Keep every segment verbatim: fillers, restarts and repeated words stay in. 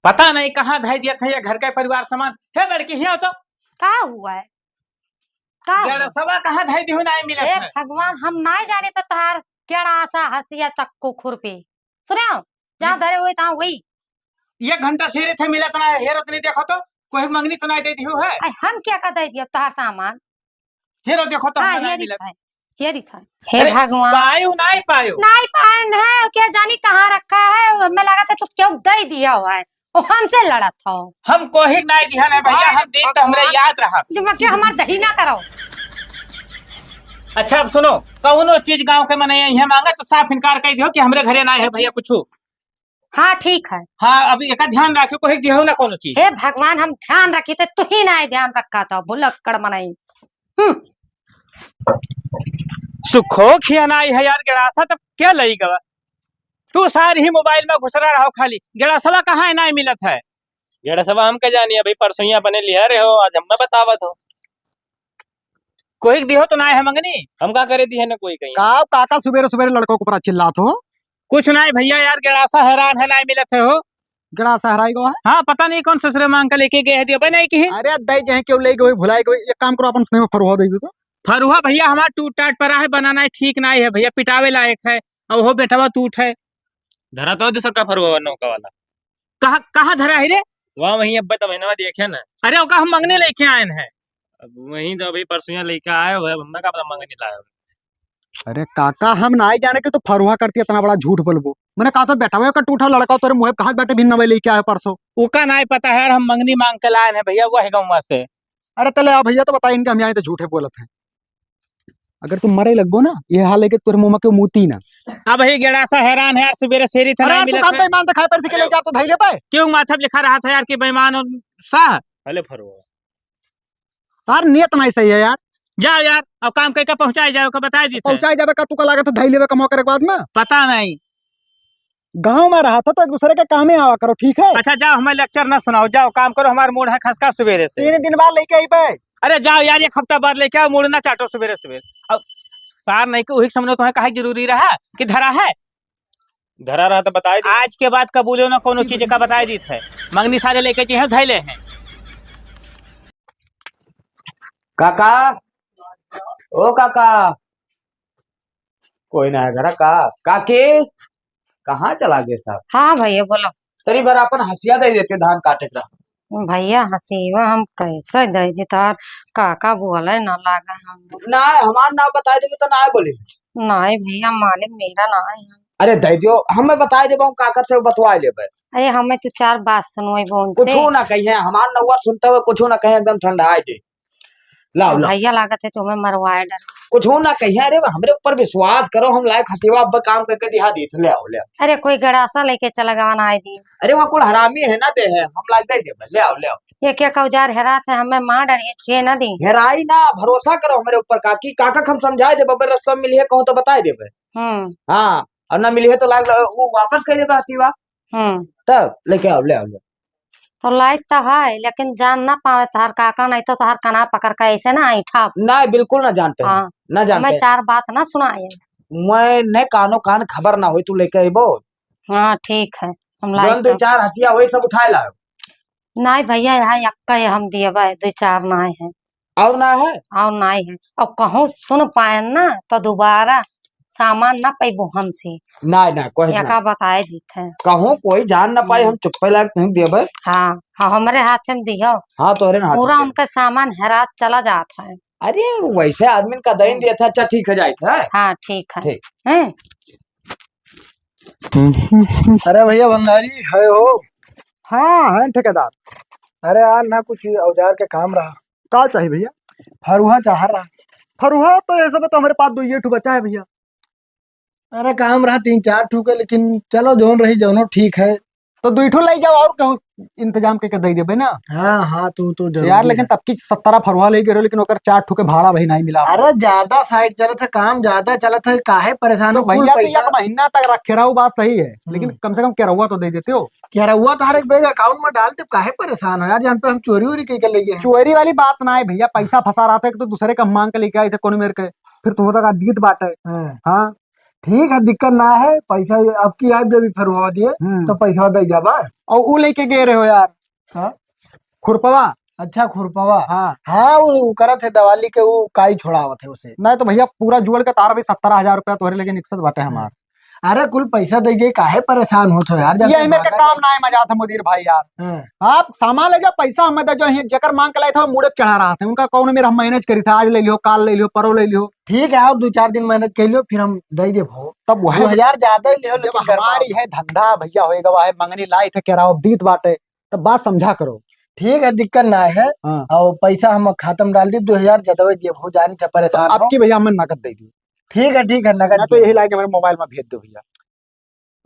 पता नहीं कहाँ धइ दिया था ये घर का परिवार सामान। हे लड़की, हियाँ तो। का हुआ है? का हुआ? गड़सवा कहाँ धइ दिहू, नाहीं मिलत हे है। भगवान, हम नाहीं जाने तो तोहार गड़ासा, हसिया, चक्कू, खुरपी। सुने हो? जहाँ हम्म। धरे हुए तहाँ हुई। एक घंटा से रे थे मिलत ना, हेरत नहीं देखो तो, कोई मंगनी तो नाहीं दे दिहू है। अरे हम क्या का दे दिया तोहार सामान? हेरो देखो तो हाँ, हमरा नाहीं मिलत। ये दिखा है। हे अरे, भगवान। पायो, नाहीं पायो। नाहीं पाए है, क्या जानी कहाँ रखा है, हमें लगा था तो क्यों दे दिया हुआ है, वो हमसे लड़त हो। हम कोही नाहीं दिहा नहीं भैया, हाँ, हम दीन तो हमरे भगवान। याद रहा। जो मैं क्यों हमार दही ना करो। अच्छा, अब सुनो, कौनो चीज गांव के मनई यहाँ मांगे तो साफ इनकार कर दियो कि हमरे घरे नाहीं है भैया कुछ। हाँ, ठीक है। हाँ, अब एका ध्यान रखियो, कोही दिहो ना कौनो चीज। हे भगवान, हम ध्यान रखी थे, तू ही नाहीं ध्यान रखा था, भुलक्कड़ मनई। हम्म। सुखो खिया नाहीं है यार, गड़ासा तब क्या लई गवा? तू सारी ही मोबाइल में घुसरा रहो खाली, गड़ासवा कहाँ है, नाहीं मिलत है। गड़ासवा हम का जानी, अभी परसों ही अपने लिहा रहे हो, आज हमें बतावत हो। कोही के दिहो तो नाहीं है मंगनी? हम का करे दिहे ना कोही कहीं। का काका सुबेरे सुबेरे लड़कों के ऊपर चिल्लात हो? कुछ नाहीं भैया यार, गड़ासा हैरान है, नाहीं मिलत है हो। गड़ासा हराई गवा है? हाँ, पता नहीं कौन ससुरे मांग के लेके गए हैं, दियो भाई नाहीं किही। अरे दई जहे क्यों ले गए, भुलाई गए। एक काम करो, अपन उसने में फरुहा दे दो तो। फरुहा भैया हमार टूट टाट परा है, बनाना है, ठीक नाहीं है भैया, पिटावे लायक है, और वो बेटवा टूट है। धरा तो दूसर का फरुहा नौका वाला। कहाँ, कहाँ धरा है रे? वहाँ वहीं अब्बे तो महीना देखे ना। अरे ओका हम मंगनी लेके आए हैं। अब वहीं तो अभी परसों लेके आए हुए, अब मैं का पता मंगनी लाए हो। अरे काका, हम नाहीं जाने कि तू फरुहा करती इतना बड़ा झूठ बोलबो। मैंने कहा था बेटवा का टूटा लड़का तोरे मुँहे कहाँ बैठे भी नवे लेके आए परसों। ओका नाहीं पता है यार, हम मंगनी मांग के लाए हैं भैया, वही गौवा से। अरे तले आओ भैया, तो बताई इनके हम यहाँ तो झूठे बोलत हैं। अगर तुम मरे लगबो ना, ये हाल है कि तोरे मुँह में क्यों मूती ना। अब ही गड़ासा हैरान है यार, सुबेरे सेरी था अरे नाहीं यार, तू मिलत काम है। बेईमान दिखाई पड़ती के ले अरे जा तो धई ले पे। क्यों माथा पे लिखा रहा था यार कि बेईमान साह? अले फरुआ। तार नियत नाहीं सही है यार। जाओ यार, अब काम कइके पहुँचाए जाओ, का बताए दी थे। पहुँचाए जाबे का, तू का लागत है धई लेबे का मौका के बाद में? पता नाहीं। गाँव में रहा था तो एक दूसरे के कामे आवा करो, ठीक है? अच्छा जाओ, हमें lecture ना सुनाओ, जाओ काम करो, हमार मूड है खसका सुबेरे से। तीन दिन बाद लेके आई पे। अरे जाओ यार, एक हफ्ता बाद लेके आओ, मूड ना चाटो सुबेरे सुबेरे। अब सार नहीं के उही के समझो, तुम्हें काहे जरूरी रहा कि धरा है? धरा रहा तो बताए दे। आज के बाद कबूलो ना कोनो चीज का बताए दी थे। मंगनी सारे लेके जे हैं, धैले हैं। काका, ओ काका, कोई ना है घरा का? काकी, कहाँ चला गए सब? हाँ भैया, बोलो। तरी बार अपन हसिया दे देते धान काटे के रहा। भैया, हसिया हम कैसे दे दी तार? काका बोले ना लागे हम। ना, हमार नाम बताए देबे तो ना बोले। नहीं भैया, मालिक मेरा ना है। अरे दे दियो, हमें बताए देबो, काका से बतवाए लेबे। अरे हमें तो चार बात सुनवाई बोन से। कुछ ना कहिए, हमार नौवा सुनते हुए कुछ ना कहिए, एकदम ठंडा आए दे। लाओ, लाओ। भैया लागत है तुम्हें मरवाए डर। कुछ हो ना कहिए, अरे हमरे ऊपर विश्वास करो, हम लायक हसीवा अब्बा काम करके दिहा दी थे, ले आओ, ले आओ। अरे कोई गड़ासा लेके चला गवा ना आए दी। अरे वहाँ कुल हरामी है ना दे है, हम लायक दे देबे, ले आओ, ले आओ। ये क्या का औजार हेरात है, हमें मार डरिए, छे ना दी। हेराई ना, भरोसा करो हमरे ऊपर काकी, काका के हम समझाए देबे, अगर रास्ता में मिलिए कहूँ तो बताए देबे। हम्म। हाँ, और ना मिलिए तो लायक वो वापस कर देबे हसीवा। हम्म। तब लेके आओ, ले आओ, ले आओ। तो लायक तो है, लेकिन जान ना पावे तोहार काका, नहीं तो तोहार कना पकड़ के ऐसे ना ऐठा। नहीं, बिल्कुल ना जानते हैं। हाँ। ना जानते हमें हैं। चार बात ना सुनाए। मैं नहीं कानो कान खबर ना होई, तू लेके अइबो। हाँ, ठीक है, हम लायक जौन दो तो। चार हसिया होई, सब उठाए लाओ। नहीं भैया, यहाँ यक्का है, हम दिए भाई, दो चार ना है। और ना है? और नाई है। और कहूँ सुन पाएन ना, तो दोबारा सामान ना पैबो हमसे। ना, ना, कोई ना। एका बताए दीत है। कहूँ कोई जान ना पाए, हम्म। हम चुप्पे लायक नहीं देबे। हाँ, हाँ, हमरे हाथ में दिहो। हाँ, तोहरे हाथ में पूरा दिहो। उनका सामान हेरात चला जात है। अरे, वैसे आदमी का दइन हम्म। दिया था, अच्छा, ठीक है, जाइत है। हाँ, ठीक है। ठीक। हैं? अरे भैया भंडारी है हो? हाँ, है ठेकेदार। अरे यार, ना कुछ औजार के काम रहा। का चाहिए भैया? फरुहा चाह रहा। फरुहा तो ये सब तो हमरे पास दो ये ठो बचा है भैया। अरे काम रहा तीन चार ठो के, लेकिन चलो जौन रही जौनो ठीक है। तो दुई ठो ले जाओ और कहूँ इंतजाम करके दे देबे ना। हाँ, हाँ, तू तो जरूरी यार, लेकिन है। तब की सत्तरा फरुहा ले गए रहो, लेकिन ओकर चार ठो के भाड़ा भाई नहीं मिला। अरे ज्यादा साइड चलत है, काम ज्यादा चलत है, काहे परेशान तो हो? कुल भैया पैसा एक महीना तक रखे रहो, बात सही है, लेकिन हम्म। कम से कम केरहुआ तो दे देते हो। केरहुआ तो हर एक बैंक account में डाल दे, काहे परेशान हो यार, जान पे हम चोरी वोरी कई के ले गए हैं। चोरी वाली बात ना है भैया, पैसा फंसा रहा था, एक तो दूसरे का मांग के लेके आए थे कोनो मेर के, फिर तुम तक दीत बाटे। हाँ। हाँ। ठीक है, दिक्कत ना है, पैसा अब की आइब जब फरुआ दिए, हम्म। तो पैसा दे जाबा। और ऊ लेके गए रहे हो यार। का? खुरपवा। अच्छा, खुरपवा। हाँ। हाँ, ऊ करत है दिवाली के, ऊ काई छोड़ावत है उसे। नहीं तो भैया, पूरा जोड़ के तार भी सत्तर हजार रुपया तोहरे लेके निकसत बाटे हमार। अरे, कुल पैसा दे के काहे परेशान होत हो यार? जब ये मेरे के काम ना है, मजा था मुदीर भाई यार। हाँ। आप सामान ले जाओ, पैसा हमें दे जाओ, ये जकर मांग के लाए थे, वो मुड़े चढ़ा रहा था। उनका कौन मेरा हम मैनेज करी था, आज ले लियो, काल ले लियो, परो ले लियो। ठीक है, और दो चार दिन मैनेज कर लियो, फिर हम दे देबो। तब वह दो हजार ज्यादा ही लियो, जब लेकिन हमारी है धंधा भैया, होए गवा है, मंगनी लाई थे, केराव दीत बाटे, तब बात समझा करो। ठीक है, दिक्कत ना है। हाँ। और पैसा हम खाता में डाल दी, दो हजार ज्यादा हो गया, बहुत जानी था, तो परेशान अब हो। की भैया हमें नकद दे दी। ठीक है, ठीक है, नकद ना तो दे यही दो। लाके हमारे मोबाइल में भेज दो भैया।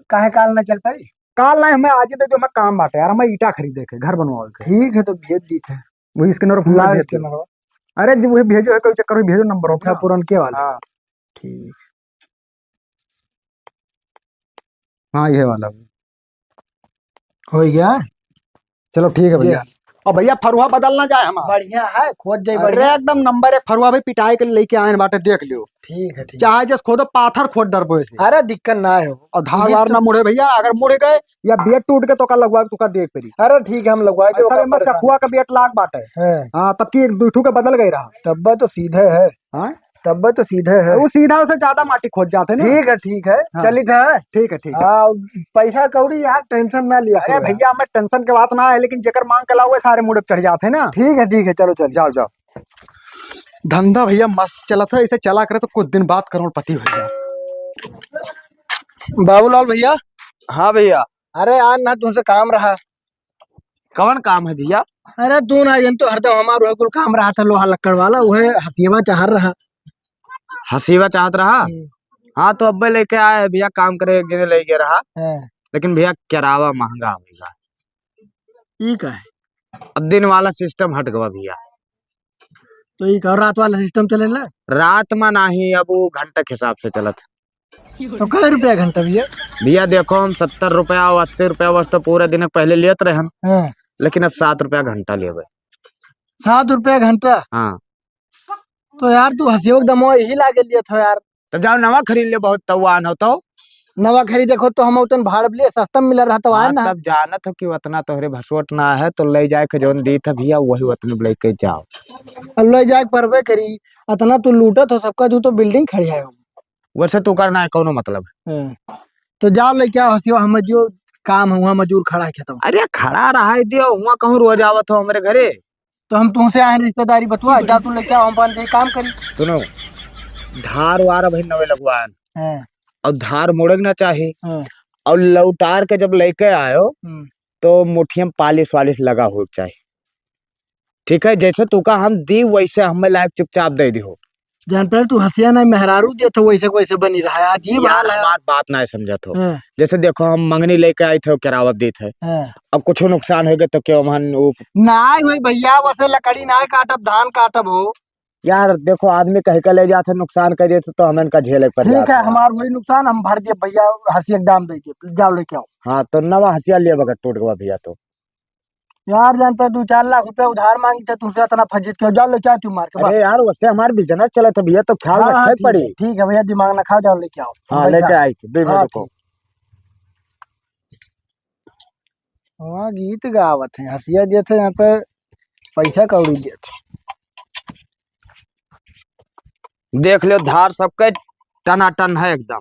काहे काल ना चल पाई? काल ना, हमें आज ही दे दो, हमें काम बाटे यार, हमें ईटा खरीदे के, घर बनवावे के। ठीक है, तो भेज दी थे। वही स्कैनर पर ला भेज दो। स्कैनर। अरे जी, वही भेजो है, कोई चक्कर में भेजो नंबर हो अच्छा, अपना। पुरनके वाला। हाँ। ठीक। हाँ, ये वाला। हो गया? चलो, ठीक है भैया। जी। और भैया, फरुहा बदल ना जाए हमारा। बढ़िया है, खोज जाए अरे, बढ़िया। एकदम नंबर एक फरुहा भी पिटाई के लेके आए बाटे, देख लियो। ठीक है, ठीक। चाहे जस खोदो, पाथर खोद डरबो ऐसे। अरे, दिक्कत ना है। और धार ये वार तो ना मुड़े भैया, अगर मुड़ गए या बेट टूट के तो का लगवा के तो का देख पड़ी। अरे, ठीक है, हम लगवा के अरे, सर, ओकर एमा परेशान। सखुआ का बेट लाग बाटे। हाँ। हाँ, तब की एक दू ठू के बदल गए रहा। तब तो सीधे है। हाँ? तब तो सीधे है। वो सीधा से ज्यादा माटी खोद जाते ना। ठीक है, ठीक है। हाँ। चलित है। ठीक है, ठीक है। हाँ, पैसा कौड़ी यार टेंशन ना लिया अरे करो यार। भैया, हमें टेंशन के बात ना है, लेकिन जेकर मांग के लाओ, वो सारे मुड़े पे चढ़ जाते हैं ना। ठीक है, ठीक है, चलो, चलो। जाओ, जाओ। धंधा भैया मस्त चलत है, ऐसे चला करे तो कुछ दिन बाद करोड़पति हो जाए। बाबूलाल भैया। हाँ भैया। अरे यार, ना तुमसे काम रहा। कवन काम है भैया? अरे तू ना जन तो हरदम हमार वह कुल काम रहा था, लोहा लक्कड़ वाला, वह हसीवा चाहत रहा। हसीवा चाहत रहा? हम्म। हाँ, तो अब्बे लेके आए भैया, काम करे एक जने ले गया रहा। हाँ। लेकिन भैया, किरावा महंगा होगा। ई का है? अब दिन वाला सिस्टम हट गवा भैया। तो ई का रात वाला सिस्टम चलेला? रात में नाही, अब वो घंटा के हिसाब से चलत। तो कै रुपया घंटा भैया? भैया देखो, हम सत्तर रुपया और अस्सी रुपया बस तो पूरे दिन पहले लेत रहन, हाँ। लेकिन अब सात रुपया घंटा लेबे। सात रुपया घंटा? हाँ। तो यार तू हंसियों के दमवा यही लागे लिए थो यार। तो जाओ नवा खरीद ले, बहुत तवान हो तो। नवा खरीदे को तो हम उतन भाड़ लिए सस्ता मिल रहा तो आए हाँ, ना। तब जानत हो कि उतना तोहरे भसोट ना है, तो ले जाए के जौन दीत है भैया, वही उतने लेके जाओ। अब ले जाए के परबे करी, इतना तू लूटत हो सबका, तू तो बिल्डिंग खड़ी है। वैसे तू करना है, कौनो मतलब है। हाँ। तो जाओ लेके आओ हंसियो, हम जो काम है, वहाँ मजूर खड़ा है खेतवा। अरे खड़ा रहा दियो, वहाँ कहूँ रोज आवत हो हमरे घरे। तो हम तुमसे आए रिश्तेदारी बतवा, जा तू लेके आओ, हम अपन जे काम करी। सुनो, धार वार अभी नवे लगवान। हाँ। और धार मुड़े के ना चाही। हाँ। और लौटार के जब लेके आयो, हम्म। तो मुठिया में पालिश वालिश लगा हो के चाही। ठीक है, जैसे तुका हम दी, वैसे हमें लायक चुपचाप दे दिहो। जान पहले तू हंसिया ना मेहरारू दे तो वैसे वैसे बनी रहा है, अजीब यार, हाल है। हमार बात ना समझत हो। हाँ। जैसे देखो, हम मंगनी लेके आई थे, किरावत दी थे। हाँ। अब कुछ नुकसान हो गया तो क्यों हम उ- ना होई भैया, वैसे लकड़ी ना काटब, धान काटब हो। यार देखो, आदमी कह के ले जाते, नुकसान कर देते तो हमें इनका झेले के पड़ ठीक जाता है, है। हमार वही नुकसान हम भर दिए भैया, हंसिया के दाम दे दिए, जाओ लेके आओ। हाँ, तो नवा हंसिया लिए बगैर टूट गवा भैया तो। यार जान पे दो चार लाख रुपया उधार मांगी थे तुमसे, इतना फजीत क्यों? जाओ लेके आओ चुप मार के, अरे बस। यार, वैसे हमार बिजनेस चलत है भैया, तो ख्याल हाँ, हाँ, रखे ठीक पड़ी। है, ठीक है भैया, दिमाग ना खाओ, जाओ लेके आओ। हाँ, हम लेके बैठा। आई थे, दो हाँ, मिनट को। ठीक। वहाँ गीत गावत हैं, हंसिया देत है, यहाँ पे पैसा कौड़ी देत है। देख लो, धार सबके टनाटन है एकदम,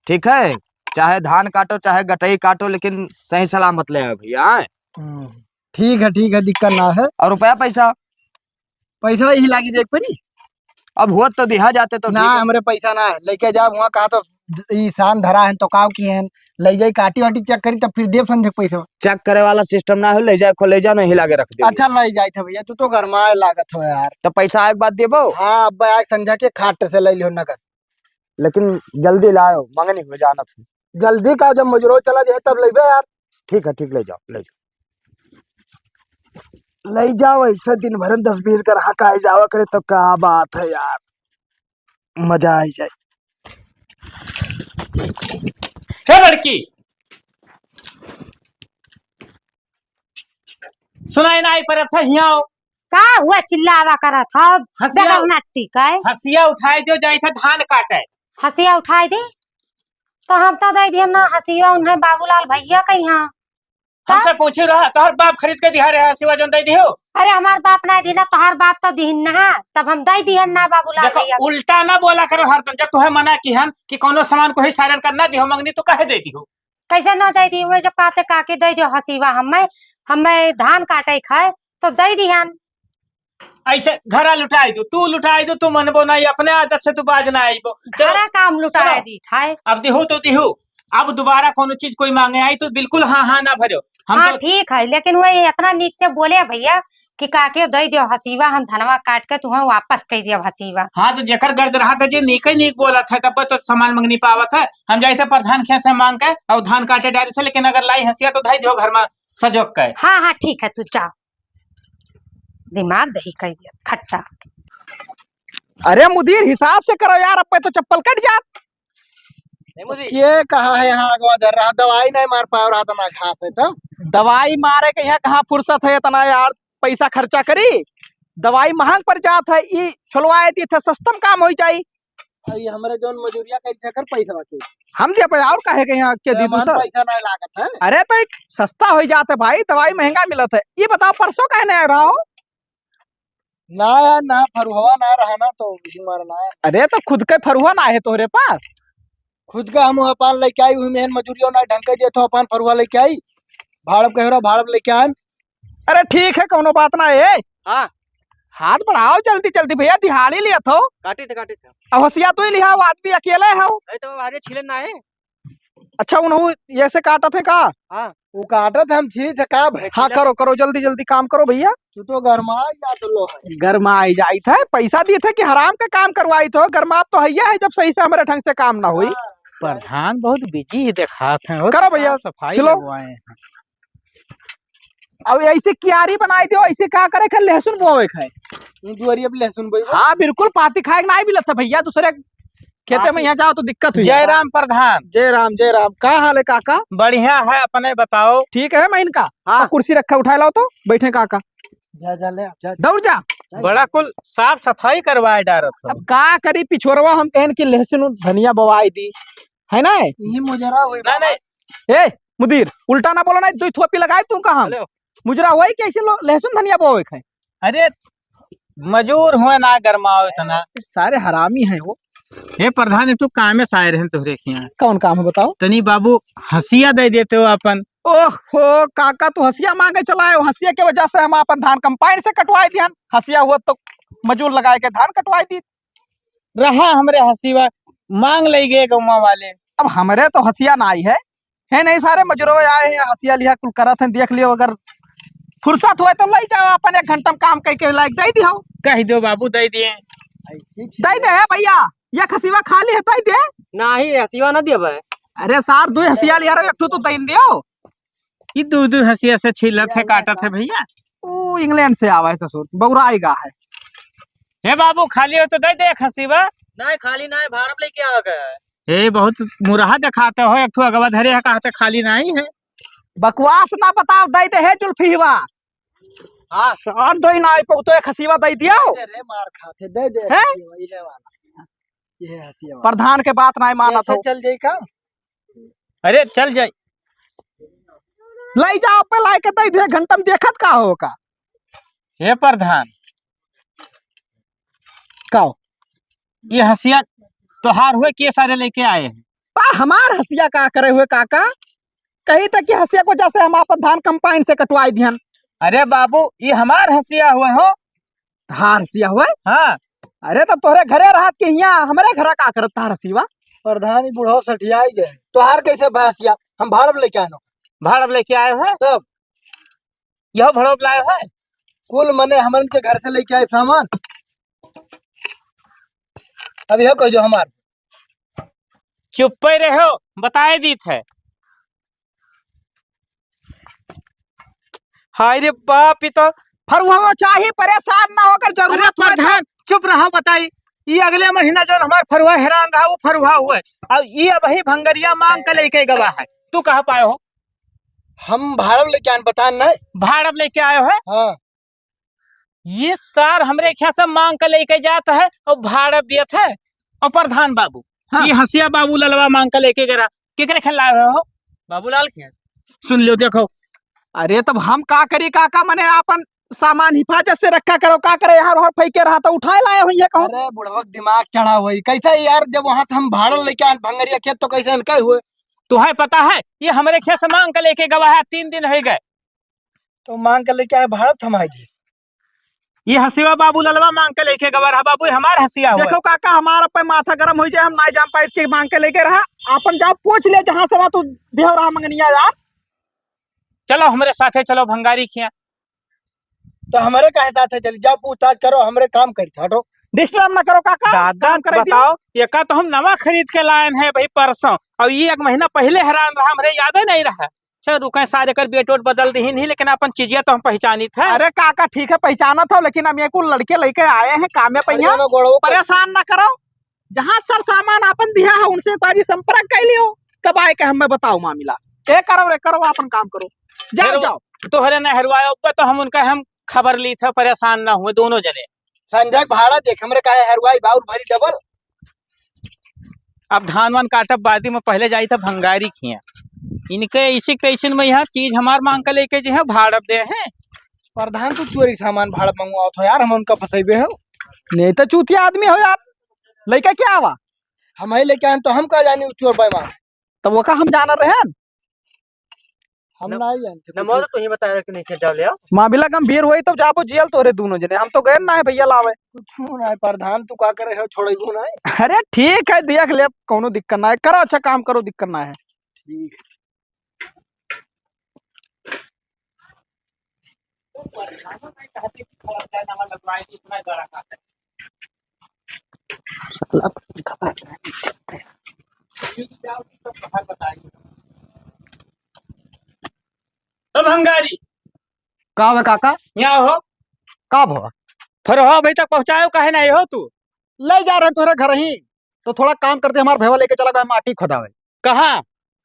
ठीक है? चाहे धान काटो, चाहे गटई काटो, लेकिन सही सलामत ले आवे भैया, आए? हम्म, ठीक है, ठीक है, दिक्कत ना है। और रुपया पैसा? पैसा यही लागी देख परी। अब होत तो दिहा जाते तो ना, ठीक है। हमरे पैसा ना है, लेके जाओ वहाँ, कहा तो ई सान धरा है तो काव की है, ले जाई काटी वाटी चेक करी तब फिर देव संझक पैसा। चेक करे वाला सिस्टम ना हो, ले जाए खो ले जाओ, नहीं लागे रख दे। अच्छा ले जाए थे भैया, तू तो गरमाए लागत हो यार। तो पैसा आए के बाद देबो? हाँ, अब आए संझा के खाट से ले लियो नगद। लेकिन जल्दी लाओ, मंगनी हो जानत है। जल्दी का, जब मजूरो चला जाए तब लेबे यार। ठीक है, ठीक, ले जाओ, ले जाओ। ले जाओ, ऐसे दिन भर में दस बीस ग्राहक आ जावा करे तो का बात है यार, मजा आ जाए। हे लड़की, सुनाई ना आई परत है, हियाँ आओ। का हुआ चिल्लावा करत हो? हंसिया, बेगर नट्टी का है। हंसिया उठाए दो, जाई था धान काटे। हंसिया उठाए दे? तो हम तो दे दिहन ना हसीवा उन्हें बाबूलाल भैया के यहाँ। हमसे पूछी रहा, तोहर बाप खरीद के दिहा रहे हसीवा जौन दे दिहो? अरे हमार बाप ना दिहन ना, तोहर बाप तो दिहन ना, तब हम दे दिहन ना बाबूलाल देखो, भैया। उल्टा ना बोला करो हरदम। जब तुहे मना किहन कि कौनो सामान कोही सारन का ना दिहो मंगनी तो कहे दे दिहो। कैसे ना दे दी? वही जब कहते काके दे दियो हसीवा हमें, हमें धान काटे खाए तो दे दिहन। ऐसे घरा लुटाई दो, तू लुटाई दो, तू मनबो नहीं, अपने आदत से तू बाज ना आईबो। चलो, घरा काम लुटाए सुनो। दी था। अब दिहू तो दिहू, अब दोबारा कोनो चीज कोई मांगे आई तो बिल्कुल हाँ हाँ ना भरो। हम हाँ, तो ठीक है, लेकिन वही इतना नीक से बोले भैया कि काके दे दियो हसीवा, हम धनवा काट के तुम्हें वापस कर दिया हसीवा। हाँ, तो जेकर गर्ज रहा था जे नीके नीक बोला था, तब तो सामान मंगनी पावत है। हम जाए थे प्रधान खेत से मांग के और धान काटे डाले थे, लेकिन अगर लाई हसिया तो धई दियो घर में सजोक के। हाँ हाँ, ठीक है, तू जा। दिमाग दही कर दिया खट्टा। अरे मुदीर, हिसाब से करो यार, अब पे तो चप्पल कट जात। नहीं मुदीर। ये कहा है यहाँ अगवा धर रहा, दवाई नहीं मार पाओ रहा, इतना घास है तो। दवाई मारे के यहाँ कहाँ फुर्सत है इतना यार, पैसा खर्चा करी, दवाई महंग पड़ जात है। ई छोलवाए दी थे, सस्तम काम हो जाई। आ, ये हमरे जौन मजूरिया कइल थे कर पैसा के। हम दिया पे और काहे के यहाँ के दी हमार दूसर? पैसा नहीं लागत है। अरे तो एक सस्ता हो जात है भाई, दवाई महंगा मिलत है। ये बताओ परसों काहे नहीं आ रहा हो? ना यार, ना फरुहवा ना रहा ना, तो इसी मारे ना आया। अरे तो खुद के फरुहा ना है तोहरे पास? खुद का हम अपन लेके आई, वही मेहन मजूरियों ना ढंग के जे तो अपन फरुहा लेके आई, भाड़ब कह रहा, भाड़ब लेके आन। अरे ठीक है, कौनो बात ना है। हाँ। हाथ बढ़ाओ जल्दी जल्दी भैया, दिहाड़ी लिया थो। काटी थे, काटी थे। अब हसिया तू ही लिहा, वो आदमी अकेले हो। अरे तो हमारे छिलन ना है। अच्छा, उन्हों ये से काटत है का? हाँ। वो काटत है, हम छील से का भाई? हाँ, करो, करो, जल्दी, जल्दी काम करो भैया। तू तो गरमाई जात लो है। गरमाई जाइत है, पैसा दिए थे कि हराम के काम करवाई थो, गरमात तो हैया है जब सही से हमारे ढंग से काम ना होई। हाँ। प्रधान बहुत बिजी ही देखात हैं, वो करो भैया, साफ सफाई चलो। लगवाए हैं। अब ऐसे क्यारी बनाई दियो, ऐसे का करे के लहसुन बोवे के है? ये दुआरी अब लहसुन बोई बा? हाँ, बिल्कुल, पाती खाए के नहीं मिलत है भैया, दूसरे खेते में पाती। यहाँ जाओ तो दिक्कत हुई है। जय राम प्रधान। जय राम, जय राम। का हाल है काका? बढ़िया है, अपने बताओ। ठीक है, मैं इनका हाँ। और कुर्सी रखा, उठा लाओ तो बैठे काका। जा, जा ले, जा। दौड़ जा। बड़ा कुल साफ सफाई करवाए डारत हो। अब का करी, पिछोरवा हम कहन कि लहसुन धनिया बोवाई दी, है ना? यही मुजरा हुई नहीं, बाबा। नहीं। ए, मुदीर, उल्टा ना बोलो, नहीं दुई थोपी लगाए तू कहाँ? हेलो। मुजरा हुआ ही कैसे लो-, लहसुन धनिया बोवे खाए? अरे, मजूर हुए ना गरमाओ इतना। सारे हरामी हैं वो। हे प्रधान, एक ठो कामे से आए रहन तोहरे के यहाँ। कौन काम है बताओ? तनी बाबू हसिया दे देते हो अपन। ओहो, काका तू हसिया मांगे चला आयो, हसिया के वजह से हम अपन धान कंपाइन से कटवाए दिहन। हसिया हुआ तो मजूर लगाए के धान कटवाए दी। रहा हमरे हसिया, मांग ले गए गौवा वाले। अब हमरे तो हसिया ना आई है, है नहीं, सारे मजूरो आए हैं, हसिया लिहा कुल करत हैं, देख लियो, अगर फुर्सत होए तो ले जाओ, अपन एक घंटा में काम कई के लायक दे दियो। कह दो बाबू, दे दिए। दे दे भैया, ये हसिया खाली है, दे दे। नहीं, हसिया ना दिया भाई। अरे सार, दो हसिया लिहा रहे, एक ठो तो दे दियो। ई दू दू हसिया से छीलत है, काटत है भैया। ओ, इंग्लैंड से आवा है ससुर, बौराई गा है। हे बाबू, खाली हो तो दे दे एक हसिया। नहीं, खाली नहीं, भाड़ा पे लेके आवा है। हे, बहुत मुरहा दिखाते हो, एक ठो अगवा धरे है, कहा से खाली नहीं है। बकवास ना बताओ, दे दे है जुल्फीवा। हाँ। सार दे ना आई पौतो एक हसिया दे दियो। दे दे रे, मार खाते, दे दे हैं? हसिया, ये वाला। ये हसिया वाला। प्रधान के बात नहीं मानत ऐसे हो। चल जाई काम। अरे चल जाई। ले जाओ पे लाए के दे दे, घंटा में देखत का हो का? हे प्रधान। का हो? ये हसिया तोहार हुए के सारे लेके आए हैं? पा हमार हसिया का करे हुए काका? कही था कि हसिया को जैसे हम आपन धान कंपाइन से कटवाई दिहन। अरे बाबू, ये हमार हसिया हुए हो। तोहार हसिया हुए? हाँ। अरे, तब तोहरे घरे रहत के हियाँ हमरे घरा का करत तोहार हसिया? प्रधान, ई बुढ़ऊ सठियाई गए। तोहार कैसे भैंसिया? हम भाड़ब लेके आनो। भाड़ब लेके आए हो? तब? यह भाड़ब लाए हो? कुल मने हमन के घर से लेके आए सामान। अब यह कह जो हमार। चुप्पे रहो, बताए दीत है। हाय रे बाप, ई तो फरुहवा चाही, परेशान ना होकर जरूरत अरे हो तो। प्रधान, चुप रहो, बताई। ई अगले महीना जो हमार फरुहा हेरान रहा, वो फरुहा हुए। अब ई अबही भंगरिया मांग के लेके गवा है। तू कहाँ पाए हो? हम भाड़ब लेके आन, बतान ना। भाड़ब लेके आए हो? हाँ। ये सार हमरे ख्याल से मांग के लेके जात है और भाड़ब दियत है। और प्रधान बाबू, हाँ। ये हसिया बाबू ललवा मांग के लेके गए रहा, केकरे खेन लाए हो? बाबूलाल खेन। सुन लो, देखो। अरे, तब हम का करी काका, मने आपन सामान हिफाजत से रखा करो, का करे, यहाँ रोहर फेंके रहा तो उठाए लाए हुई है कहूँ। अरे, बुढ़वा के दिमाग चढ़ा हुई, कैसे यार, जब वहाँ से हम भाड़न लेके आए भंगरिया खेत, तो कैसे इनका हुए? तुम्हें पता है, ये हमरे खेत से मांग के लेके गवा है, तीन दिन हो गए। तो मांग के लेके आए, भाड़ा थमाई दी। ये हसिवा बाबू ललवा मांग के लेके गवा रहा बाबू, ये हमार हसिया हुआ। देखो काका, हमारा पे माथा गरम हो जाए, हम ना जान पाए के मांग के लेके रहा। आपन जाओ पूछ ले, जहाँ से ना तू देह रहा मंगनिया यार। चलो हमरे साथे चलो भंगारी खिया। तो हमरे काहे साथे चली? जाओ पूछताछ करो, हमरे काम करी, हटो। Disturb ना करो काका, दादा, काम करे दियो। बताओ, एका तो हम नवा खरीद के लायन है भाई परसों, और ये एक महीना पहले हैरान रहा, हमरे यादे नहीं रहा। चल रुके, सारे कर बेट वोट बदल दीही नहीं, लेकिन अपन चीजिया तो हम पहचानी थे। अरे काका, ठीक है, पहचानत हो, लेकिन हम ये कुल लड़के लेके आए हैं कामे पे अरे यहाँ। ना गोड़ो पर परेशान ना करो, जहाँ सर सामान आपन दिया है, उनसे एक बारी संपर्क कर लियो, तब आए के हमें बताओ मामला। ए करो रे, करो, आपन काम करो, जाओ, फिर जाओ। तोहरे न हरवाए ऊपर तो हम उनका हम खबर ली थे, परेशान ना हुए दोनों जने। संजय भाड़ा देख, हमरे काहे हरवाई बाउर भरी डबल। अब धान वान काटब बादी में, पहले जाई था भंगारी खिया। इनके इसी टेंशन में यहाँ चीज हमार मांग के लेके जे है भाड़ब दे हैं। प्रधान तू चोरी सामान भाड़ब मंगवावत हो यार, हम उनका फंसेबे हो। नहीं तो चूतिया आदमी हो यार, लइका क्या आवा? हम ही लेके आए तो हम का जानी चोर बेईमान। तब वो का हम जाना रहन? हम न-, ना ही जानते न कुछ। मोर तो ही बताया कि नहीं खेत जाओ ले आओ। मामला गंभीर होई तब जाबो जेल तोरे दोनों जने। हम तो गए ना है भैया लावे। कुछ ना है प्रधान, तू का करे हो, छोड़ेबो ना है। अरे ठीक है, देख ले, कौनो दिक्कत ना है। करो अच्छा काम करो, दिक्कत ना है। ठीक है। साला पंखा बंद नहीं करते। ओ भंगारी। का बा काका? यहाँ हो। का भवा? फरहा अभी तक पहुँचायो काहे नहीं हो तू? ले जा रहे तोहरे घर ही, तो थोड़ा काम करते, हमार भैया लेके चला गया माटी खोदावे। कहाँ?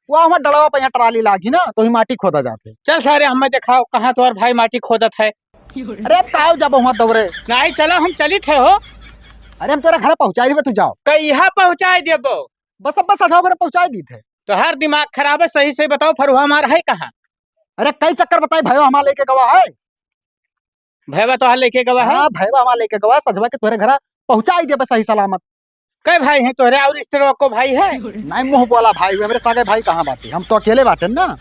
वो हमार डड़वा पे यहाँ ट्राली लागी ना, तो ही माटी खोदा जाते। चल सारे, हमें दिखाओ कहाँ तोहर भाई माटी खोदत है। अरे अब काव जाबो वहाँ दौरे? नहीं, चलो हम चलित है हो। अरे हम तोरा घर पहुँचाई देबे, तू जाओ। कहिया पहुँचाई देबो? बस अब बस आधा ओवर पहुँचाई दी थे। तोहार दिमाग खराब है, सही से बताओ फरुहा हमार है कहाँ? अरे कई चक्कर बताई, भैया हमार लेके गवा है। भैया तोहार लेके गवा है? हाँ, भैया हमार लेके गवा है, सजवा के तोहरे घरा पहुँचाई देबे सही सलामत। कै भाई हैं तोहरे और रिश्तेदार को भाई है? नहीं मुँह बोला भाई, हमरे सागे भाई कहाँ बाटे, हम तो अकेले बाटे ना।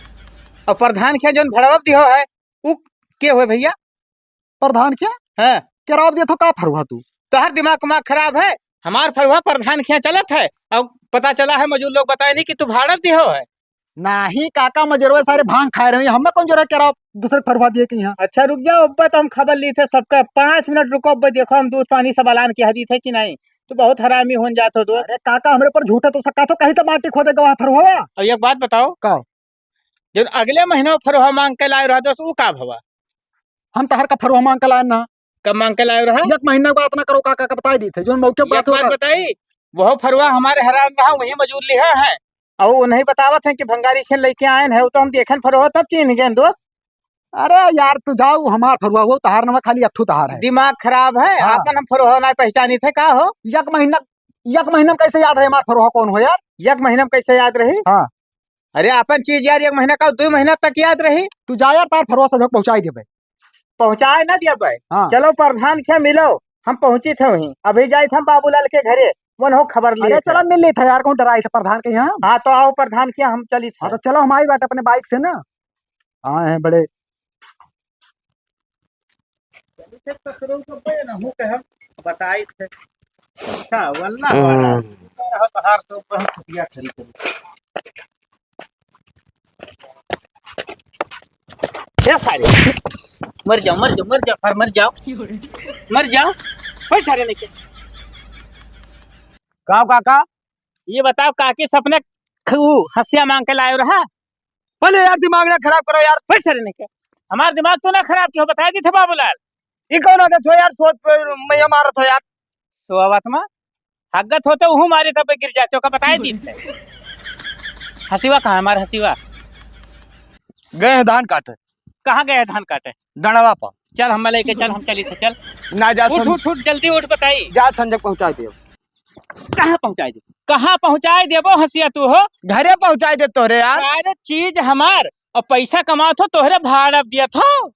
और प्रधान के जौन भड़वा दिहो है, उ के हुए भैया? प्रधान क्या? हाँ। केराव देत हो का फरुहा तू? तोहर दिमाग उमाग खराब है? हमार फरुहा प्रधान के यहाँ चलत है, और पता चला है मजूर लोग बताए नहीं कि तू भाड़ा दिहो है। नाही काका, मजूरवा सारे भांग खाए रहे, हमें कौन जरूरत केराव दूसरे फरुहा दिए के यहाँ? अच्छा रुक जाओ, अब्बा तो हम खबर ली थे सबका, पाँच मिनट रुको अब्बा, देखो हम दूध पानी सब अलान किया दी थे कि नहीं, तो बहुत हरामी होन जात हो तो। अरे काका, हमरे पर झूठा तो शक थो, कहीं तो माटी खोदे गवा फरुहा। और एक बात बताओ। का? जब अगले महीना फरुहा मांग के लाए रहा दोस्त, ऊ का भवा? हम तहर का फरुहा मांग के लाए ना। कब मांग के लाए रहा? एक महीना का इतना करो काका का बताई दी थे, जोन मौके एक बात बात होगा। बताई, वह फरुहा हमारे हराम रहा, वही मजूर लिहा है, और वो नहीं बतावत है कि भंगारी खेल लेके आए हैं, वो तो हम देखें फरुहा तब चीन्ह गए दोस्त। अरे यार तू जाओ, हमार फरुहा वो तहार नवा खाली अट्ठू तहार है। दिमाग खराब है, हाँ। आपन हम फरुहा ना पहचानी थे का हो? एक महीना, एक महीना में कैसे याद रहे हमार फरुहा कौन हो यार? एक महीना में कैसे याद रही? हाँ। अरे, आपन चीज यार, एक महीना का, दो महीना तक याद रही। तू जा यार, तार फरुआ सजक पहुँचाई देबे। पहुँचाए ना देबे। हाँ। चलो, प्रधान से मिलो, हम पहुँची थे वहीं। अभी जाई थे हम बाबूलाल के घरे, वन हो खबर लिए अरे, थे। चलो, मिल ली थे यार, कौन डराई थे प्रधान के यहाँ? हाँ, तो आओ, प्रधान के यहाँ हम चली थे। हाँ, तो चलो, हम आई बाटे अपने बाइक से ना। आए हैं बड़े। चली थे ससुरो को बे ना हूँ के हम बताई थे। अच्छा, वल्ला हम्म। वाला। बाहर तो ऊपर हम छुट्टियाँ खड़ी करी। ए सारे, मर जाओ, मर जाओ, मर जाओ, फार मर जाओ, मर जाओ। कोई सारे नहीं के। का काका? ये बताओ, काकी सपने खू हंसिया मांग के लायो रहा? पहले यार दिमाग ना खराब करो यार। पैसे नहीं के। हमार दिमाग तो ना खराब कियो, बताई दी थे बाबूलाल। ई कौन आदत हो यार, सोच पे मैया मारत हो यार। सोवत मा हगत होते उहू मारी तब गिर जाते, ओका बताई दी थे। हसीवा कहाँ है हमार हसीवा? गए हैं धान काटे। कहाँ गए हैं धान काटे? डंडवा पर। चल हम लेके चल, हम चली थे, चल। ना जा उठ, सम- उठ, उठ, जल्दी उठ, बताई। जा संजय पहुँचा दे। कहाँ पहुँचाइ दे, कहाँ पहुँचाइ देबो हँसिया तू हो? घरे पहुँचाइ दे तोहरे यार। अरे चीज हमार, अउर पैसा कमात हो तोहरे भाड़ा दियत हो।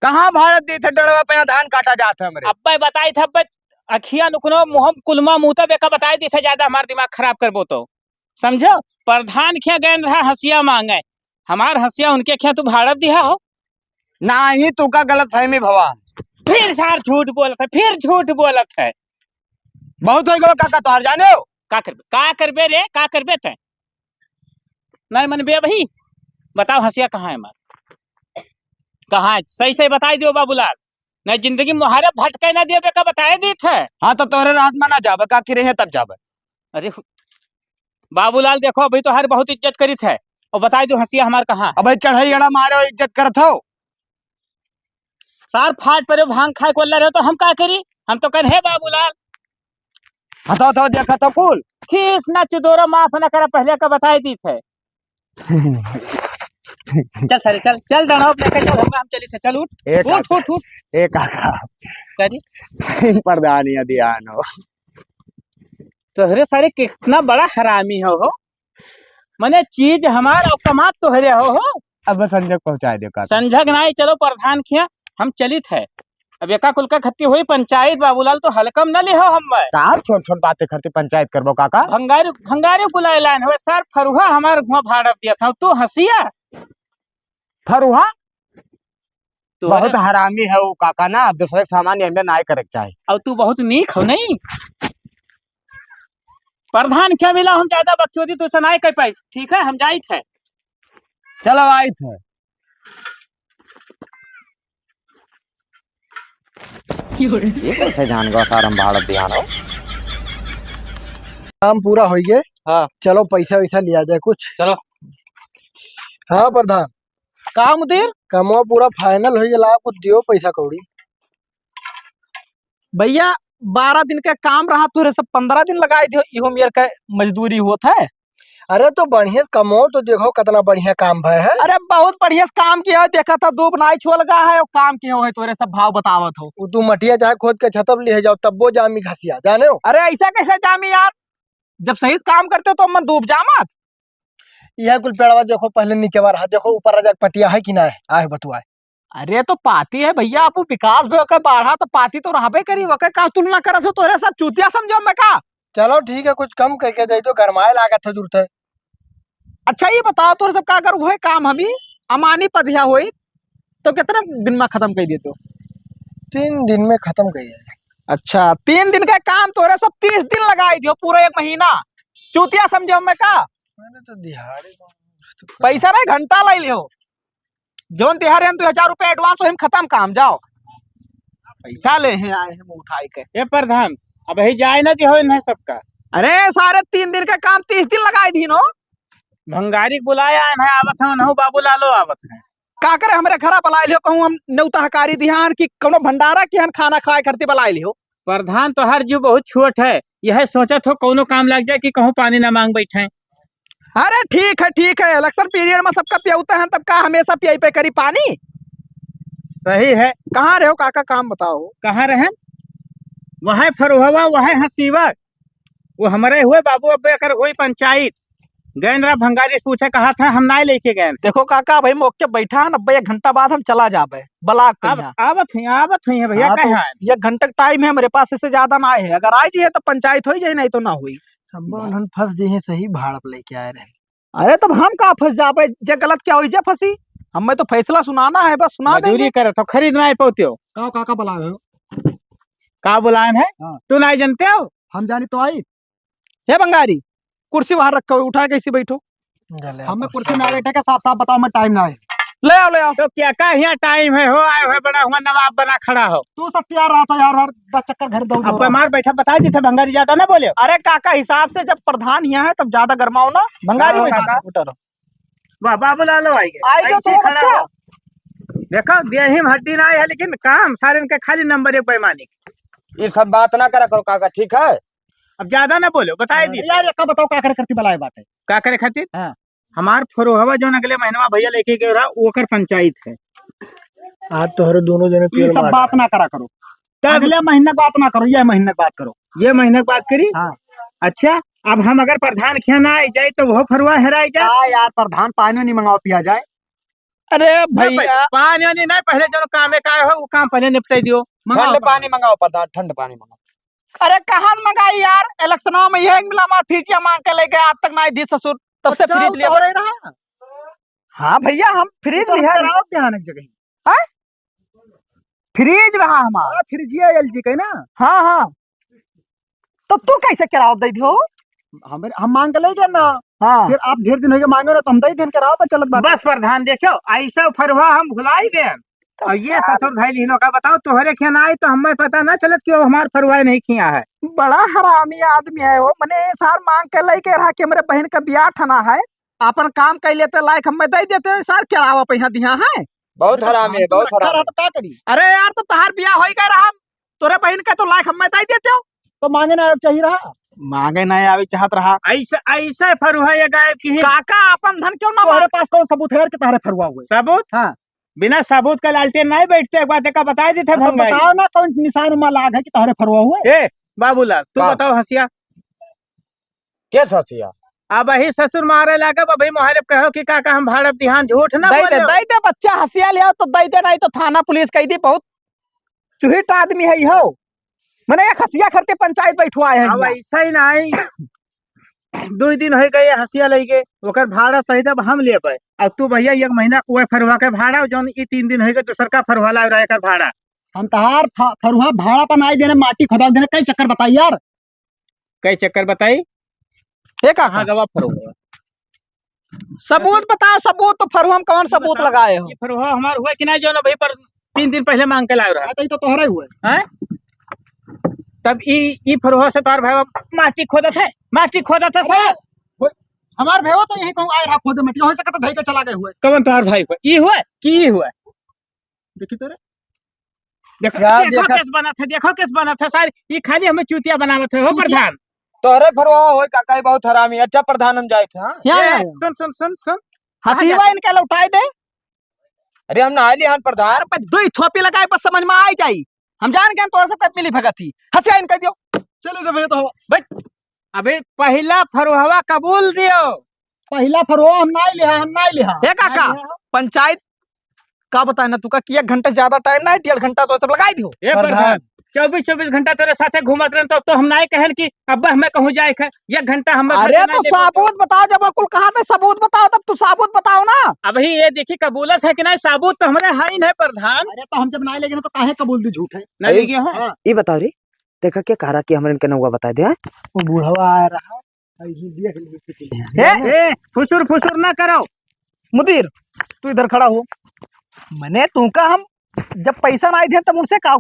कहाँ भाड़ा देत है डड़वा पे, यहाँ धान काटा जात है हमरे। अब्बे बताइत है, अब्बे अखिया नुकनो, मुँह कुलमा मुँह तब एका बताइ देत है, ज्यादा हमार दिमाग खराब करबो तो। समझो, प्रधान खिया गएन रहा हँसिया माँगे, हमार हँसिया उनके खिया तू भाड़ा दिहा हो? नाही, तू का गलतफहमी भवा। फिर सार झूठ बोलत है, फिर झूठ बोलत है। बहुत होइ गयो काका तोहार, जाने हो? का करबे, का करबे रे, का करबे तै? नहीं मनबे भाई, बताओ हँसिया कहाँ है हमार? कहाँ है? सही सही बताइ दियो बाबूलाल, नहीं जिंदगी मोहारे भटके ना दियो बेका, बताइ दीत है। हाँ, तो तोहरे रात में ना जाबे, का किरे है तब जाबे। अरे हु-, बाबूलाल देखो, अभी तोहार बहुत इज्जत करित है, अउर बताइ दियो हँसिया हमार कहाँ? अबे चढ़ई अड़ा मारे हो, इज्जत करत हो। सार फाट परे भांग खाए को रहे तो हम का करी? हम तो कहेन हे बाबूलाल। हथो, हथो, देखा तो कुल। खीस ना चुदोरा, माफ ना करा, पहले का बताइ दीत है। चल सारे, चल, चल डंडवा लेके चल, हम, हम चली थे, चल उठ, ए उठ, काका, उठ, उठ। ए काका। का जी? प्रधान या ध्यान हो। तोहरे सारे कितना बड़ा हरामी हो, हो। मने चीज हमार अउर कमात तोहरे हो, हो। अब संजग पहुँचाइ दे काका। संजग नाई, चलो प्रधान खिया, हम चलित है। अब एका कुल का खत्ती होई पंचायत, बाबूलाल तो हल्कम न लिहो हम्मे। का छोट छोट बातें करती पंचायत करबो काका? भंगारी, भंगारी बुलाए लाइन हो सर, फरुहा हमार हुआ भाड़ा दिया था, तू हँसिया। फरुहा? तोहरे बहुत हरामी है वो काका ना, दूसरे के सामान एमे नाई करे के चाही। अउर तू बहुत नीक हो नहीं। प्रधान क्या मिला, हम ज्यादा बकचोदी तुझसे नाई कर पाई। ठीक है, हम जाइत है। चलो आइत है। ये कैसे जान गवा सार हम भाड़ा दिहान हो? काम पूरा होइ गए। हाँ। चलो पैसा वैसा लिया जाए कुछ। चलो। हाँ प्रधान। का मुदीर? कमवा पूरा final होइ गया, कुछ दियो पैसा कौड़ी। भैया, बारह दिन का काम रहा, तोहरे सब पन्द्रह दिन लगाइ दियो, इहो मेर का मजदूरी होत है। अरे तो बढ़िया कमवा तो देखो, कितना बढ़िया काम भय है। अरे बहुत बढ़िया काम किया है, देखा था दूब नाई छुअल गा है, और काम किया है, तोहरे सब भाव बतावत हो। उ तू मटिया चाहे खोद के छतब लिहे जाओ, तब्बो जामी घसिया, जाने हो? अरे ऐसा कैसे जामी यार, जब सही से काम करते तो मन दूब जामत। यह कुल पेड़वा देखो, पहले नीचे वाला है, देखो ऊपर राजा के पतिया है कि ना है, आहे बतुआए। अरे तो पाती है भैया, अब वो विकास भी ओकर बाढ़ा तो पाती तो रहबे करी, ओकर का तुलना करत हो, तोहरे सब चूतिया समझो मैं का? चलो ठीक है, कुछ कम करके दे दो, गरमाए लागत है जरूरत है। अच्छा ये बताओ, तोहरे सब का अगर वह काम हमी अमानी पधिया होई तो कितना दिन में खत्म कर देते हो? तीन दिन में खत्म कर दिया। अच्छा, तीन दिन का काम तोहरे सब तीस दिन लगाई दियो, पूरा एक महीना। चूतिया समझो मैं का? मैंने तो दिहाड़ी को पैसा रे घंटा लाई लियो। जौन तिहार है, दो हजार रुपया advance, वही खत्म काम, जाओ। पैसा ले हैं, आए हैं मुँह उठाए के। ए प्रधान, अबही जाए ना दिहो इन्हें सबका। अरे सारे तीन दिन का काम तीस दिन लगाए दीन हो। भंगारी के बुलाया है, आवत हैं, उन्हों बाबू लालो आवत हैं। का करे हमरे घरा बुलाए लिहो, कहूँ हम नेउता हकारी दिहान कि कौनो भंडारा किहन खाना खाए करती बुलाए लिहो। प्रधान तोहार जीव बहुत छोट है, यह सोचत हो कौनो काम लाग जाए कि कहूँ पानी ना मांग बैठे। अरे ठीक है, ठीक है, election period में सबका पियौते हैं, तब का हमेशा पियाई पे करी पानी? सही है। कहाँ रहो काका, काम बताओ। कहाँ रहे? वह फरुहवा, वह हसीवा, वो हमरे हुए बाबू, अब एकर हुई पंचायत। गैन रहा भंगारी पूछे कहा था, हम नाय लेके गए। देखो काका, भाई मौके बैठा है ना, अब एक घंटा बाद हम चला जाबे ब्लॉक पे अब यहाँ। आवत हुई, आवत हुई है भैया, हाँ, तो कहाँ है? एक घंटा का time है हमरे पास, इससे ज्यादा ना है। अगर आए जी है तो पंचायत होई जाए, नहीं तो ना होई। अब उन्हन फंस जी हैं, सही भाड़ पे लेके आए रहे। अरे तब हम का फंस जाबे, जे गलत क्या होई जे फंसी, हमें तो फैसला सुनाना है, बस सुना मजदूरी देंगे। करे तो खरीद ना पाते हो। का काका बुलाए हो? का बुलाए हैं? हाँ। तू नहीं जानते हो? हम जानी तो आई। हे बंगारी, कुर्सी बाहर रखो, उठा के इसी बैठो। हमें कुर्सी में बैठे के साफ साफ बताओ, मैं time ना है। ले आओ, ले आओ। तो क्या का यहाँ time है हो, आए हुए बड़ा हुआ नवाब बना खड़ा हो। तू सब तैयार रहा था यार, हर दस चक्कर घर दौड़ अब रहा। मार बैठा, बता दी थे भंगारी ज्यादा ना बोले। अरे काका, हिसाब से जब प्रधान यहाँ है तब ज्यादा गरमाओ ना। भंगारी हाँ, बैठा। काका। उठा रहो। वाह, बाबूलालो आई गए। आई गए ऐसे तुम्हारे खड़ा बच्चा। हो। देखो, देही में हड्डी ना है, लेकिन काम सारे इनके खाली number एक बेईमानी। ये सब बात ना करा करो काका, ठीक है? अब ज्यादा ना बोलो, बताए हाँ, दी। यार, का बताओ, का करे करती बलाए बात है? का करे खातिर? हाँ। हमार फरोहवा जौन अगले महीनवा भैया लेके गए रहा, ओकर पंचायत है। आज तोहरे दोनों जने ये तेल सब मार बात रहा। ना करा करो। तब अगले महीने बात ना करो, यह महीने बात करो। ये महीना के बात करी? हाँ। अच्छा, अब हम अगर प्रधान के यहाँ ना आई जाए तो वो फरुआ हेराई जाए? हाँ यार, प्रधान पानी नहीं मंगाओ पिया जाए। अरे ना भैया। पह-, पानी वानी नहीं, पहले जो कामे का हो वो काम पहले निपटाई दियो। मंगाओ ठंड पानी मंगाओ प्रधान, ठंड पानी मंगाओ। अरे कहाँ से मंगाई यार, इलेक्शनवा में यह मिला हमार फ्रिजिया मांग के लेके आज तक ना दी ससुर, तब से अच्छा, फ्रिज ले तो रहे रहा। हाँ भैया, हम फ्रिज तो हम लिया कराओ क्या आने की जगह? हाँ? फ्रिज रहा हमार। हाँ, फ्रिजिया एलजी के ना? हाँ, हाँ। तो तू कैसे केराव दे दियो? हम, हम मांग के ले गए ना। हाँ। फिर आप ढेर दिन हो गए मांगे ना, तो हम दे दिन केराव पर चलत बाटे। बस प्रधान, देखो, ऐसा फरुआ हम भुलाई गए। तो और ये सार ससुर भाई लिहिनो का बताओ, तोहरे खेन आए तो हमें पता ना चलत कि वो हमार फरुआ नहीं खिया है। बड़ा हरामी आदमी है वो, मने सार मांग के लेके रहा कि हमरे बहन का बियाह ठना है, अपन काम कर लेते, लायक हमें दे देते, सार केरावा पे यहाँ दिया है। बहुत हरामी है, बहुत हरामी। तो का करी? अरे यार, तो तहार बियाह होई गए रहा, तोरे बहन का तो लायक हमें दे देते हो। तो मांगे ना आवे चाहिए रहा। मांगे ना आवे चाहत रहा। ऐसे, ऐसे फरुआ ये गायब की ही। काका, अपन धन क्यों ना तोहरे मांग- पास कौन सबूत है यार कि तोहरे फरुआ हुए? सबूत? हाँ। बिना सबूत का लालटेन नहीं बैठते, एक बात देखा, बता देते हाँ, तो भंगारी। बताओ ना कौन निशान में लाग है कि तोहरे फरुआ हुए? ए, बाबूलाल, तू का? बताओ हंसिया। के हंसिया? अब वही ससुर मारे लागब, अभी मोहरे कहो कि काका हम भाड़ब दिहान, झूठ ना दे दे, बोले। दे दे, बच्चा हंसिया ले आओ तो दे दे, नहीं तो थाना पुलिस कह दी, बहुत चुहिट आदमी है हो। मने एक हंसिया खरते पंचायत बैठवाए हैं अब यहाँ। ऐसा ही नहीं, दुई दिन हो गए हंसिया ले गए, ओकर भाड़ा सहित अब हम लेबे। अब तू भैया एक महीना कोई फरुआ के भाड़ा, जौन ई तीन दिन हो गए दूसर का फरुआ ला रहा एकर भाड़ा। हम तहार फ-, फरुआ भाड़ा पर नहीं देने, माटी खोदा देने, कई चक्कर बताई यार। कई चक्कर बताई? ए काका। कहाँ गवा फरुआ? सबूत बताओ, सबूत तो फरुआ में कौन सबूत बताओ, लगाए हो? ये फरुआ हमार हुआ कि ना, जौन अभी पर तीन दिन पहले मांग के लाए रहा। हाँ, तो ये तो तोहरा ही हुआ है। हैं? तब ई, ई फरुआ से तोहार भाई माटी खोदत है, माटी खोदत है अरे, साहब। वो हमार भाई तो यही कहूँ आए रहा खोदे मटिया, हो सकता धई के चला गए हुए। कौन तोहार भाई हुआ? ई हुआ कि ई हुआ? देखी तो रे। देखो, यार, देखो देखा कैसे बनत है, देखो कैसे बनत है सारी। ई खाली हमें चूतिया बनावत है, हो चूतिया। प्रधान। तोहरे फरुआ होई काका, ई बहुत हरामी। अच्छा प्रधान, हम जाए थे, हाँ? यहाँ ए, आए। सुन, सुन, सुन, सुन। कहाँ हसीवा जाते? इनके लौटाए दे। अरे हम नहा लिया हन प्रधान। अरे पर दो ही थोपी लगाए, बस समझ में आ ही जाई। हम जान गए तोहरे से कब मिली भगत ही। हंसिया इनके दियो। चले दे भैया तो। बैठ। अबे पहला फरुहवा कबूल दियो। पहला फरुआ हम नाई लिहा, हम नाई लिहा। हे काका, नाई लिहा। पंचायत का बताए ना तुका कि एक घंटा ज्यादा टाइम ना है, डेढ़ घंटा तो सब लगाई दियो। ए प्रधान। प्रधान, चउबीस चउबीस घंटा तोरे साथे घूमत रहन, तब तो हम नाई कहन कि अब हमें कहूँ जाए के, एक घंटा हमें अरे तो साबूत बताओ, जब कुल कहा था सबूत बताओ, तब तू साबूत बताओ ना। अबही ये देखी कबूलत है कि नहीं, साबूत तो हमरे हाइन है प्रधान। अरे तो हम जब नाई लेगे ना तो काहे कबूल दी झूठ है? ना अरे, लेगे हो। हाँ। ये बताओ रे, देखा क्या कह रहा कि हमरे इनके नौवा बता दे, हाँ? वो बुढ़वा आ रहा। ए, ए, फुसुर फुसुर ना करो। मुदीर, तू इधर खड़ा हो। मने तुमका हम जब पैसा ना दे तब उनसे का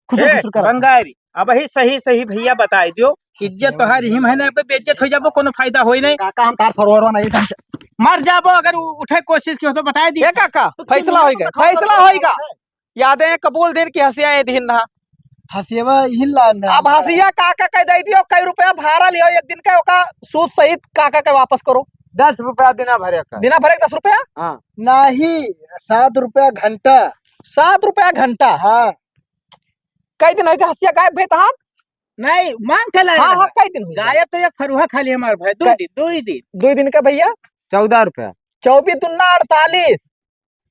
खुसुर ए, खुसुर करो। बंगारी, अबही सही सही भैया बताई दियो। इज्जत तोहार हिम है ना, अब बेइज्जत हो जाबो, कोनो फायदा होई नहीं। काका हम तार फरवरवा नहीं, हम मर जाबो अगर उ-, उठे कोशिश कियो तो बताई दी। ए काका, फैसला होइगा, फैसला होइगा। यादें कबूल दिन की हंसिया ए दिन ना। हंसिया ही लाना। अब हंसिया काका के दे दियो, कई रुपया भाड़ा लियो एक दिन का, ओका सूद सहित काका के वापस करो। दस रुपया दिना भरे का। दिना भरे का दस रुपया? हाँ। नाही, सात रुपया घंटा। सात रुपया घंटा? हाँ। कई दिन हो गए हंसिया गायब भे तहार? नहीं, मांग के लाए हाँ, रहा। हाँ, कई दिन हो गए? गायब तो एक फरुहा खाली हमार भाई, दो कै- दिन, दो ही दिन। दो दिन का भैया? चौदह रुपया। चौबीस दूना अड़तालीस।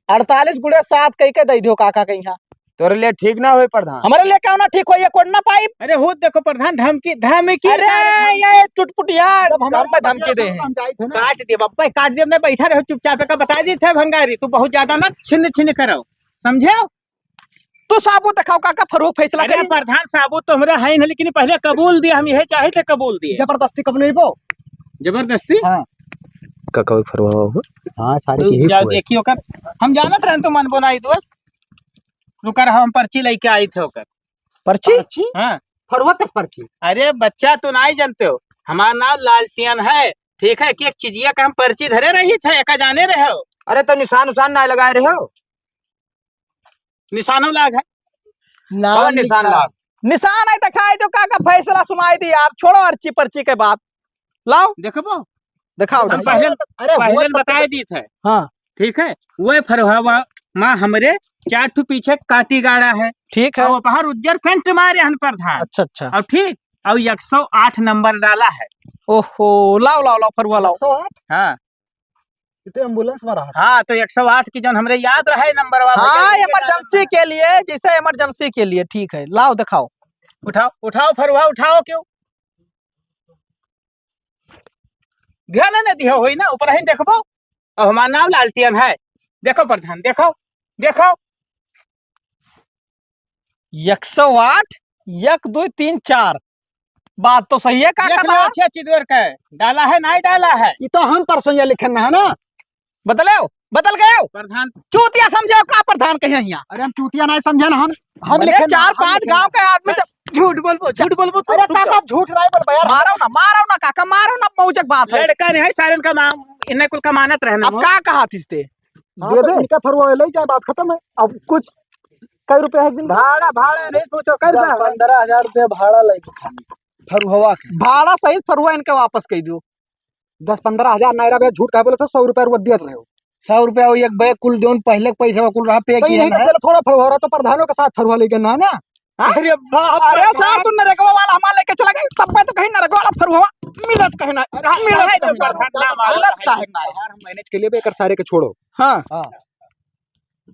अड़तालीस गुणे सात कई के दे दियो काका के यहाँ। तोरे लिए ठीक ना होई प्रधान। हमरे लिए क्यों ना ठीक होई, ये कोड ना पाई। अरे हो देखो प्रधान, धमकी, धमकी। अरे ये चुटपुटिया, जब हम घर में धमकी दे। हम जाए थे ना। काट दे बप्पा, काट दे, मैं बैठा रहो चुपचाप, का बता दी थे भंगारी, तू बहुत ज्यादा ना छिन छिन करो, समझे? तू साबूत दिखाओ काका, फरूक फैसला अरे करी। प्रधान, साबूत तो हमरे है नहीं, लेकिन पहले कबूल दिया, हम यही चाहे थे कबूल दिए। जबरदस्ती कबूल नहीं वो। जबरदस्ती? हाँ। का कोई फरवा हो? हाँ, सारी तू चीजें जा हुए। देखी ओकर। हम जानत रहन तो मन बनाई दोस्त। रुका रहा, हम पर्ची लेके आई थे ओकर। पर्ची? पर्ची? हाँ। फरवा कस पर्ची? अरे बच्चा, तू नहीं जानते हो, हमारा नाम लालटियन है, ठीक है, कि एक चीजिया का हम पर्ची धरे रही थे, एका जाने रहे हो? अरे तो निशान उशान नहीं लगाए रहे हो? निशानो लाग है। नाम कौन निशान लिखा। लाग? निशान है, दिखाई दो, काका फैसला सुनाई दी यार, छोड़ो अर्ची पर्ची के बात, लाओ। देखबो? दिखाओ, हम दिखाओ। पहले, अरे, पहले वो तो बताए दी थे। हाँ। ठीक है, वो फरहवा माँ हमरे चार ठो पीछे काटी गाड़ा है। ठीक है। और बाहर उज्जर पेंट मारे हन प्रधान। अच्छा, अच्छा। और ठीक, और एक सौ आठ नंबर डाला है। ओहो, लाओ, लाओ, लाओ, फरुआ लाओ। एक सौ आठ? हाँ। इते एम्बुलेंस में रहा। हाँ, तो एक सौ आठ की जौन हमरे याद रहे नंबर, वा भैया, हाँ, इमेरजेंसी के लिए, जैसे इमरजेंसी के लिए, ठीक है, लाओ, दिखाओ। उठाओ, उठाओ, फरुआ उठाओ, क्यों? ध्यान न दिहो होई ना, ऊपर ही देखबो। अब हमार नाम लालटेन है। देखो प्रधान, देखो, देखो। एक सौ आठ, एक, दो, तीन, चार। बात तो सही है, काका देख लो, साहब। अच्छे चिदोर के डाला है, नहीं डाला है। ये तो हम परसों ये लिखन है ना। बदले हो, बदल गए हो। प्रधान। चूतिया समझे हो का प्रधान कहे हियाँ? अरे हम चूतिया नहीं समझे ना हम। हम अरे लिखे ना, चार हम पांच लिखे गांव ना। के आदमी जब झूठ बोलबो, झूठ बोलबो तो अरे झूठ काका, बोल। आप झूठ नहीं बोलबो यार। मारो ना, मारो ना काका, मारो ना, मौजक बात है। लड़का नहीं है सारन का माम, इन्हें कुल कमानत रहना अब हो। का कहा थिस ते? हाँ, दे तो दे। इनका फरुआ ले जाए, बात खत्म है। अब कुछ कई रुपया है एक दिन का? भाड़ा, भाड़ा नहीं पूछो, कई रुपया है? पन्द्रह हजार रुपया भाड़ा लेके खाली फरुआ के। भाड़ा सहित फरुआ इनका वापस कह दियो। दस पन्द्रह हजार नायरा बे, झूठ काहे बोले तो सौ रुपया रुआ दियत रहे हो। सौ रुपया वो एक बैग कुल जौन पहले के पैसा कुल रहा पे तो किया यही ना तो है। पहले थोड़ा फरुआ रहा तो प्रधानों के साथ फरुआ लेके ना, ना। हाँ? अरे बाप रे अरे सार, बाप। तू नरेगवा वाला हमार लेके चला गया, तब मैं तो कहीं नरेगवा वाला फरुआ मिलत कहीं ना, अरे मिलत काहे कहीं ना। प्रधान ना मारत मिलत है? कहीं ना। यार, हम मैनेज के लिए भी एकर सारे के छोड़ो। हाँ। हाँ।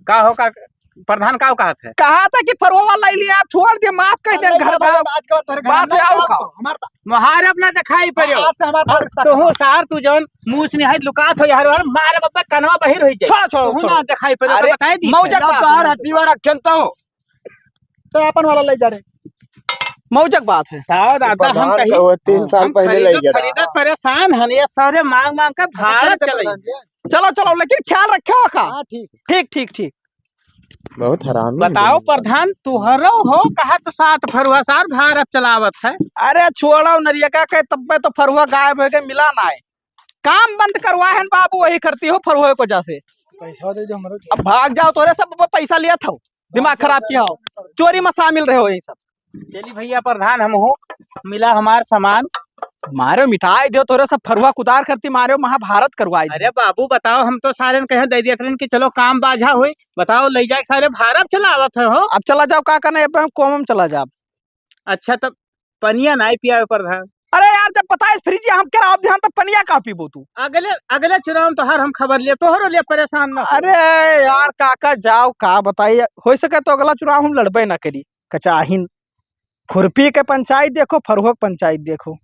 का हो, का प्रधान का कहत है? कहा था कि फरुआ वाला ले लिया, आप छोड़ दिए, माफ कर दे, अरे घर बाबा, जाओ। आज का तोरे घर बात में है, आओ आओ, खाओ। हमार ता- मुहार अपना दिखाई पड़ो। आज से हमार अब तारीख तक तोहू खत्म। सार, तू जौन मुंह से निहाय लुकात हो यार, और मार बब्बा कनवा बहिर हो जाए। छोड़ो, छोड़ो, तोहू छोड़ो। ना दिखाई पड़ो, अरे, बताए दी। मौजक बात तोहार हसीवा रखेन तो। तो अपन वाला ले जा रे। मौजक बात है। बताओ दादा, हम प्रधान कहीं, का वो तीन साल हम पहले ले खरीदत, गया था। खरीदत परेशान हन, ये सारे मांग मांग के अच्छा, भाड़ा चलिए चले। प्रधान जी। चलो, चलो, लेकिन ख्याल रखे हो का? हाँ, ठीक। ठीक, ठीक, ठीक। बहुत हरामी है बताओ ये। प्रधान, तुहरो हो कहा तो सात फरुआ सार भारत चलावत है। अरे छोड़ो नरियका के, तब्बे तो फरुआ गायब हो गए, मिला ना है। काम बंद करवा है बाबू, वही करती हो फरुआ को जा से। पैसा दे दो हमरो। अब भाग जाओ, तोरे सब पैसा लिया था, दिमाग खराब किया हो, चोरी में शामिल रहे हो यही सब। चली भैया प्रधान, हम हो मिला हमार सामान। मारो मिटाई दियो, तोरे सब फरुआ कुदार करती मारो, महाभारत करवाई दियो। अरे बाबू बताओ, हम तो सारे कहे दे दिया करें कि चलो काम बाझा हुई, बताओ ले जाए सारे भारत चलावत है हो। अब चला जाओ, का करना है, अब हम कोमम चला जाब। अच्छा, तब पनिया नाई पियावे प्रधान। अरे यार, जब बताइस फ्रिज हम कराब ध्यान, तब पनिया का पीबो तू? अगले, अगले चुनाव में तोहार हम खबर लिए, तोहरो लिए परेशान ना हो। अरे यार, काका जाओ, का बताई, हो सके तो अगला चुनाव हम लड़बे ना करी। कचाहिन, खुरपी के पंचायत देखो, फरुआ के पंचायत देखो।